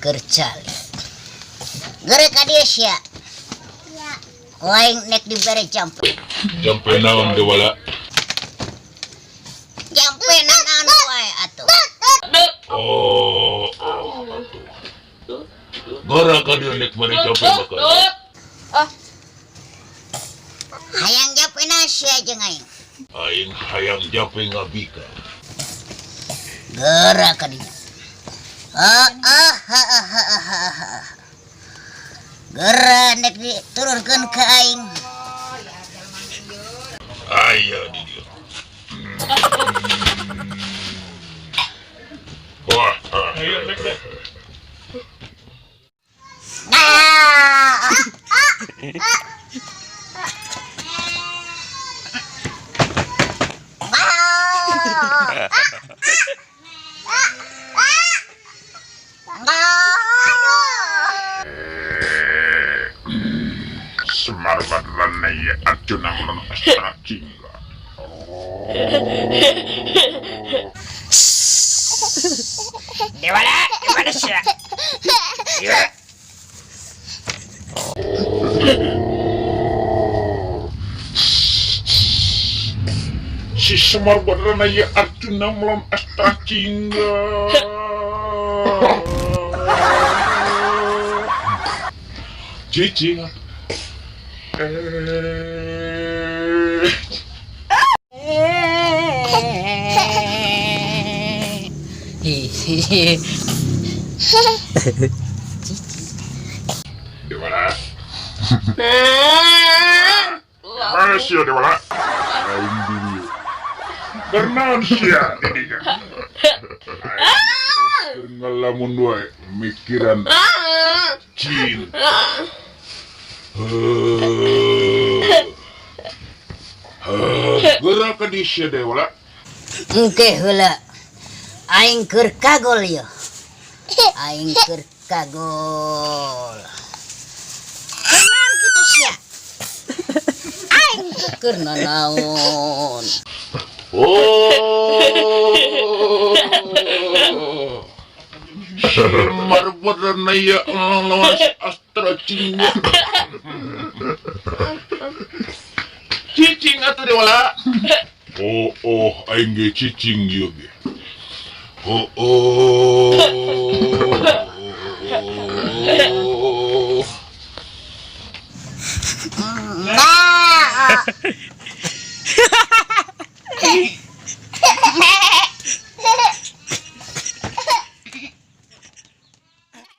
Aing keur calik. Geura ka dieu sia. Ku aing nek dibere jampe. Jampe naon, Dewala? Jampe naon wae atuh. Oh, atuh. Gora ka dieu nek bere jampe bakal. Hayang jampe naon sia jeung aing? Aing hayang jampe ngabika. Geura ka dinya. Ah ah ah ah ah ah, ah. Geura nek diturunkeun ka aing. Aya di dieu. Wah, ah. Ah, ah. Ah. Ah. Semar Badranaya Arjuna melawan Astra Jingga. Dewala, di mana sia? Ya. Si Semar Badranaya Arjuna melawan Astra Jingga. Cicing. Eh. Hihihi. Dewala. Mana sia, Dewala? Aing di dieu. Kunaon sia di dinya? Aing keur ngalamun wae mikiran cinta. Heuh. Heuh, geura ka dieu sia, Dewala. Engke heula. Aing keur kagol ieu. Aing keur kagol. Kunaon kitu sia? Aing teu keur nanaon. Oh. Semar Badranaya lawan Astra Jingga. Cicing atuh, Dewala. Oh, aing ge cicing ieu ge. Oh. Nah.